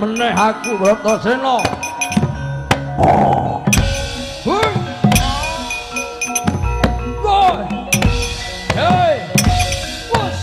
Meneh aku Bratasena. Hei. Woi. Hei. Wes.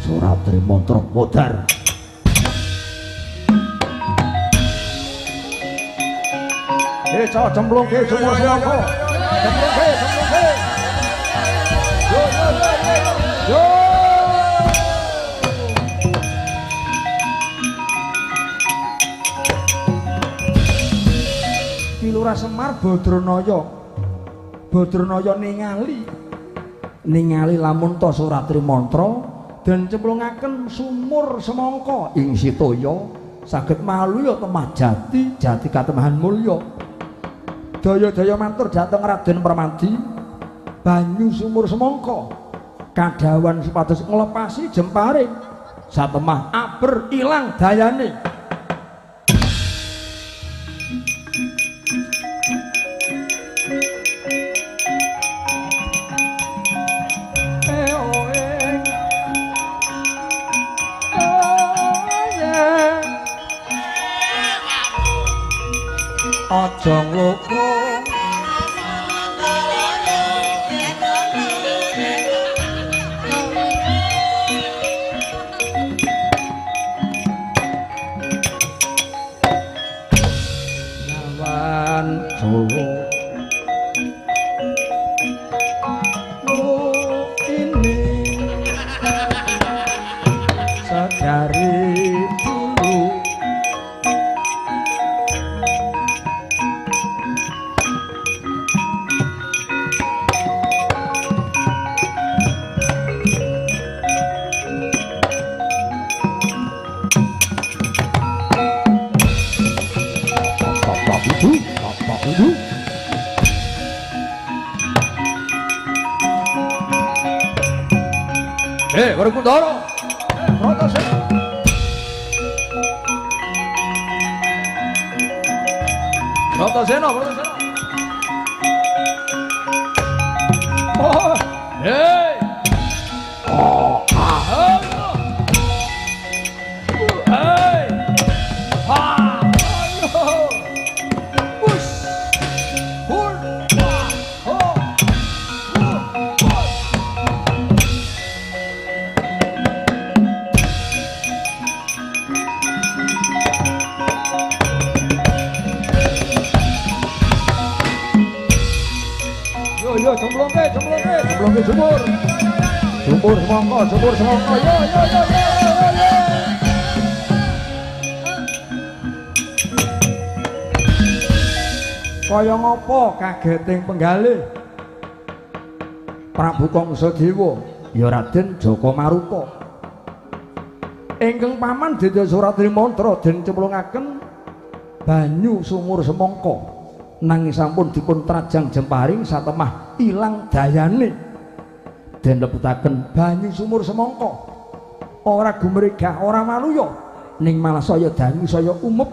Surat Trimantra modar. Cah cemplungke sumur semangka. Cemplungke, cemplungke. Yo yo yo yo. Ki Lurah Semar Badranaya. Badranaya ningali. Ningali lamun ta Surat Trimantra den cemplungaken sumur semangka ing Sitoya saged maluya temah jati, jati katemahan mulya. Daya-daya matur dhateng Raden Permadi, banyu sumur semangka kadhawan supados nglepasi jempare satemah aber ilang dayane. Aja ngloko lawan Solo ini sedari dulu. Werkudara, Bratasena. Bratasena, Bratasena. Oh, hei. Oh, ah. Hei. Ha. Bus. Hur. Ho. Yo cemplungke, cemplungke, cemplungke sumur. Sumur semangka, sumur semangka. Yo yo yo yo yo. Kaya ngapa kageting penggalih Prabu Kangsadewa ya Raden Jaka Maruta. Ingkang paman Deda Surat Trimantra den cemplungaken banyu sumur semangka. Nanging sampun dipun trajang jemparing satemah ilang dayane. Den lebetaken banyu sumur semangka ora gumregah ora maluya ning malah saya dangu saya umep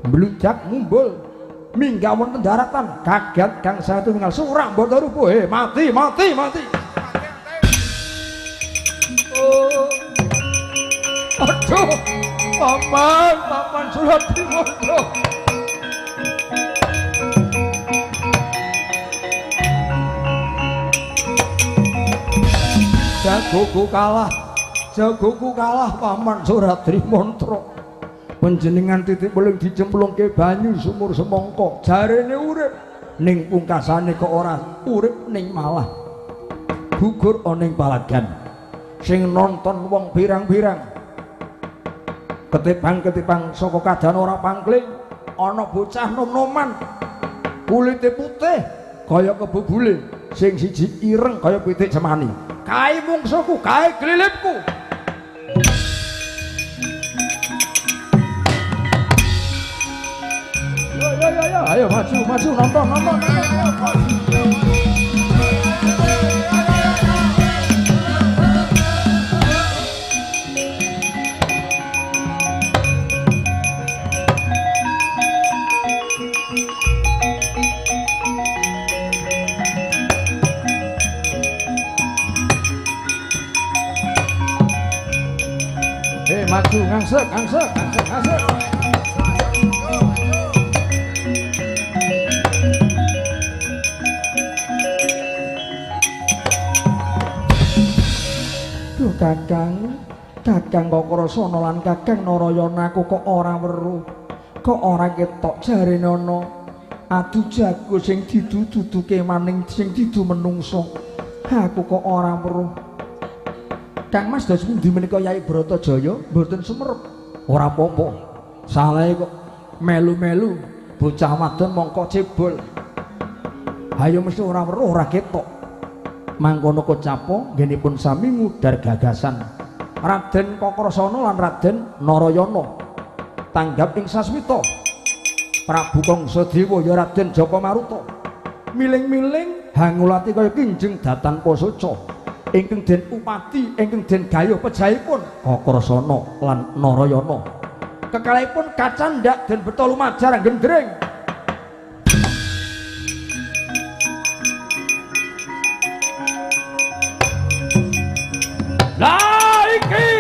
mbludak mumbul minggah wonten daratan. Kaget kang satunggal surah mbata rupa. Mati mati mati. Oh. Aduh, paman, paman Surat Trimantra. Jagoku kalah, jagoku kalah paman Surat Trimantra. Panjenengan titik beling dicemplungke banyu sumur semangka, jarene urip ning pungkasane kok ora urip ning malah gugur ana ing palagan. Sing nonton wong pirang-pirang. Ketibang-ketibang saka kadan ora pangkling, ana bocah nom-noman. Kulite putih kaya kebubule, sing siji ireng kaya pitik cemani. Kae mungsuhku, kae glilipku. Yo yo yo yo, ayo maju maju nonton nonton nonton. Maju ngangsek ngangsek ngangsek ngangsek. Duh Kakang, Kakang Kakrasana lan Kakang Narayana aku kok ora weruh. Kok ora ketok jarene ana adu jago sing didu-duduke maning sing didu menungsa. Aku kok ora weruh. Kang Mas dos pundi menika Yai Bratajaya mboten sumerep. Ora apa-apa. Salahe kok melu-melu bocah wadon mongko cebol. Hayo mesti ora weruh ora ketok. Mangkono kocapa nggenipun sami ngudar gagasan. Raden Kakrasana lan Raden Narayana tanggap ing sasmita. Prabu Kangsadewa ya Raden Jaka Maruta. Miling-miling hangulati kaya kinjeng datan posoca. Ingkang den upati ingkang den gayuh pejahipun Kakrasana lan Narayana. Kekalihipun kacandhak den beto lumajar gendring. Lah iki.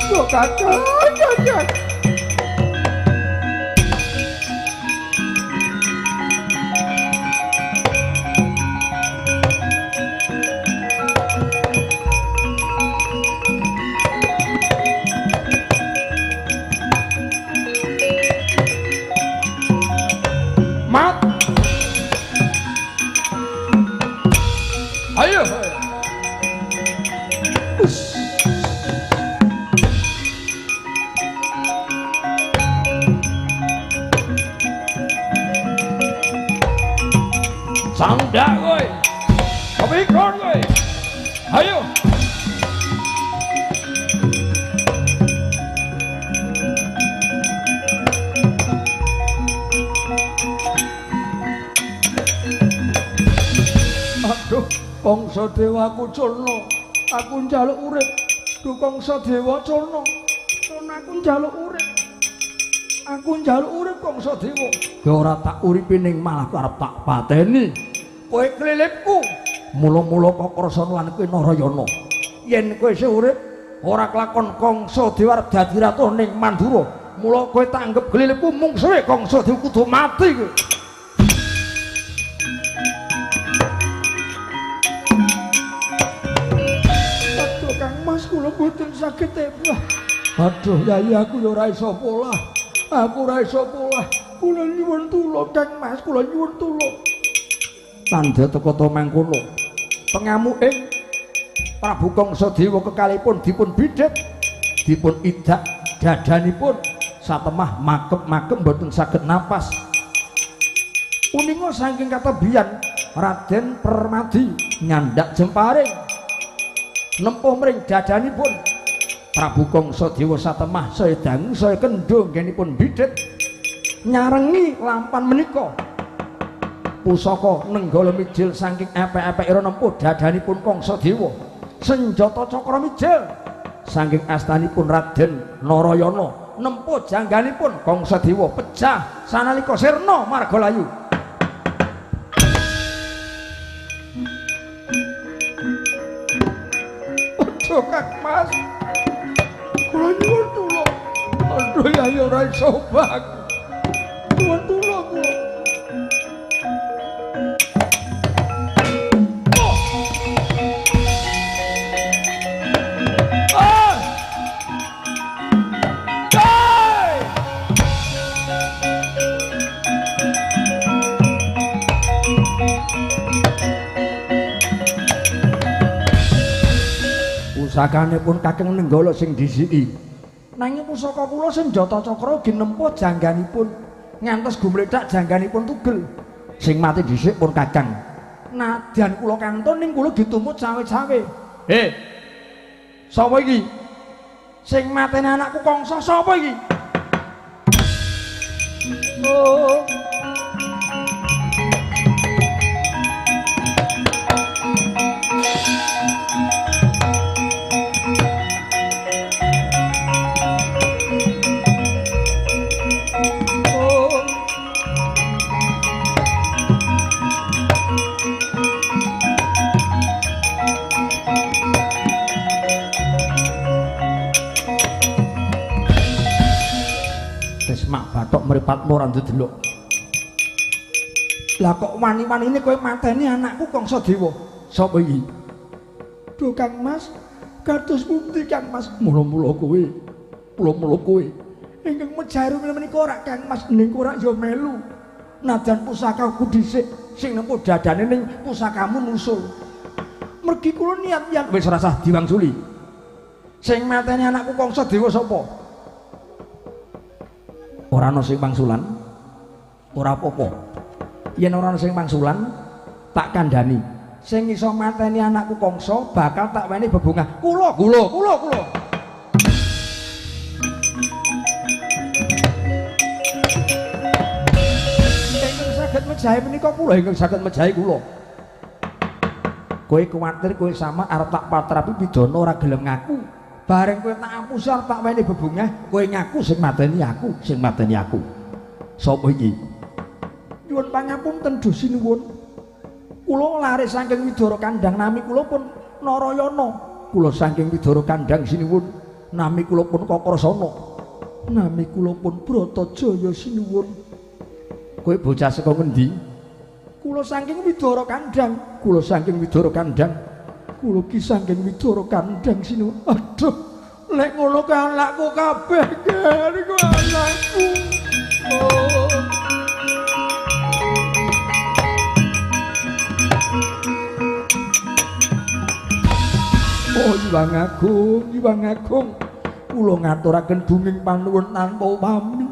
Kok kakak kakak. Mat. Ayo. Us. Sandak kowe. Kepikon kowe. Ayo. Aduh, Kangsa Dewa aku culna, aku njaluk urip. Duh Kangsa Dewa culna, culna aku njaluk urip. Aku njaluk urip Kangsa Dewa. Ya ora tak uripi ning malah arep tak pateni. Kowe klilipku. Mula-mula Kakrasana lan kowe Narayana. Yen kowe isih urip, ora kelakon Kangsa Dewa arep dadi ratu ning Mandura. Mula kowe tak anggep klilipku mungsuhe Kangsa Dewa kudu mati kowe. Mas kula mboten saged tebah. Aduh Yai aku ya ora iso polah. Aku ora iso polah. Kula nyuwun tulung Kang Mas, kula nyuwun tulung. Tandha teka ta mangkono. Pengamuking Prabu Kangsadewa kekalihipun dipun bidhet, dipun idak dadanipun satemah makep-makep mboten saged napas. Uninga saking katebian Raden Permadi nyandak jemparing nempuh mring dadanipun Prabu Kangsadewa satemah saya dangu saya kendho nggenipun bidhet nyarengi lampan menika pusaka nenggala mijil saking epek-epekira nempuh dadanipun Kangsadewa senjata cakra mijil saking astanipun Raden Narayana nempuh jangganipun Kangsadewa pejah sanalika sirna marga layu. Aduh Kang Mas, kula nyuwun tulung. Aduh Yai ora iso bak. Nyuwun tulung kula. Ah! Hey! Pusakane pun Kakang Nenggala sing dhisiki. Nanging pusaka kula senjata cakra ginempuh jangganipun. Ngantos gumlethak jangganipun tugel. Sing mati dhisik pun Kakang. Nadyan kula kantun ning kula ditumut cawe-cawe. Heh. Sapa iki? Sing mateni anakku Kangsa sapa iki? Oh. Mak bathok mripatmu ora ndelok. Lah kok wani-wanine kowe mateni anakku Kangsa Dewa? Sapa iki? Duh Kang Mas, kados pundi Kang Mas? Mula-mula kowe, mula-mula kowe ingkang mejaru menika ora Kang Mas, ning ora ya melu. Nadyan pusakaku dhisik sing nempuh dadane ning pusakamu nusul. Mergi kula niat-niat wis ora sah diwangsuli. Sing mateni anakku Kangsa Dewa sapa? Ora ana sing pangsulan, ora apa-apa. Yen ora ana sing pangsulan, tak kandhani. Sing iso mateni anakku Kangsa bakal tak weni bebungah. Kula, kula, kula, kula. Ingkang saged mejahi menika kula, ingkang saged mejahi kula. Kowe kuwatir kowe sama arep tak patrapi pidana ora gelem ngaku. Bareng kowe tak apusi arep tak weni bebungah, kowe ngaku sing mateni aku, sing mateni aku. Sapa iki? Nyuwun pangapunten Duh sinuwun. Kula lare saking Widara Kandhang, nami kula pun Narayana. Kula saking Widara Kandhang sinuwun, nami kula pun Kakrasana. Nami kula pun Bratajaya sinuwun. Kowe bocah saka ngendi? Kula saking Widara Kandhang, kula saking Widara Kandhang. Kula ki saking Widara Kandhang sinuwun. Aduh, lek ngono ka anakku kabeh, ger iku anakku. Oh. Oh, Hyang Agung, Hyang Agung, kula ngaturaken bunging panuwun tanpa upami.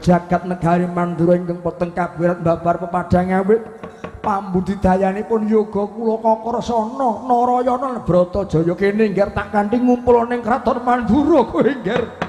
Jagat negari Mandura ingkang peteng kabirat babar pepadang awit. Pambudidayanipun yoga kula Kakrasana Narayana Bratajaya kene ngger tak kanthi ngumpul ning kraton Mandura kowe ngger.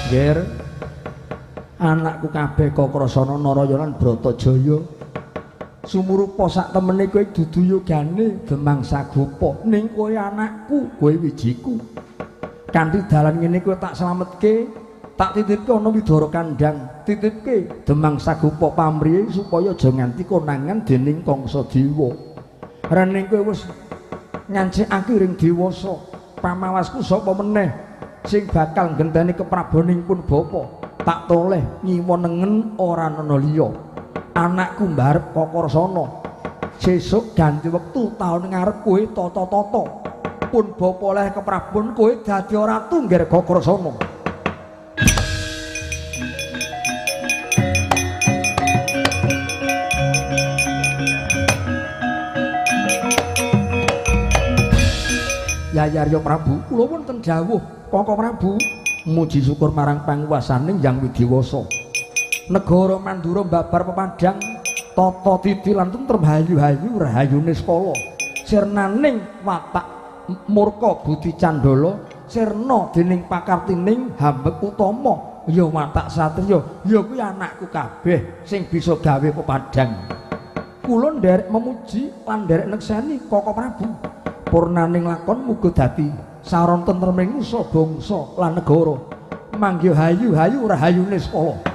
Ger, anakku kabeh Kakrasana Narayana lan Bratajaya. Sumurupa sak temene kowe dudu yogane Demang Sagopa, ning kowe anakku, kowe wijiku. Kanthi dalan ngene kowe tak slametke, tak titipke ana Widara Kandhang, titipke Demang Sagopa pamrihe supaya aja nganti konangan dening Kangsa Dewa. Rening kowe wis ngancikake ring dewasa, pamawasku sapa meneh sing bakal nggenteni kepraboning pun bapa. Tak toleh nyiwa nengen ora ana liya. Anakku mbarep Kakrasana. Sesuk ganti wektu taun ngarep kowe tata-tata. Pun bapa oleh keprabon kowe dadi ratu ngger Kakrasana. Yayi Arya Prabu, kula wonten dawuh Kaka Prabu, muji syukur marang panguwasaning Hyang Widiwasa. Negara Mandura babar pepadang, tata titi lan tentrem hayu-hayu rahayune skala. Sirnaning watak murka budi candala Sirna dening pakartining hambek utama ya watak satriya ya kuwi anakku kabeh sing bisa gawe pepadang. Kula nderek memuji lan nderek nekseni Koko Prabu. Purnaning lakon muga dadi saron tentreming nusa bangsa lan negara. Mangga hayu-hayu rahayune sekala.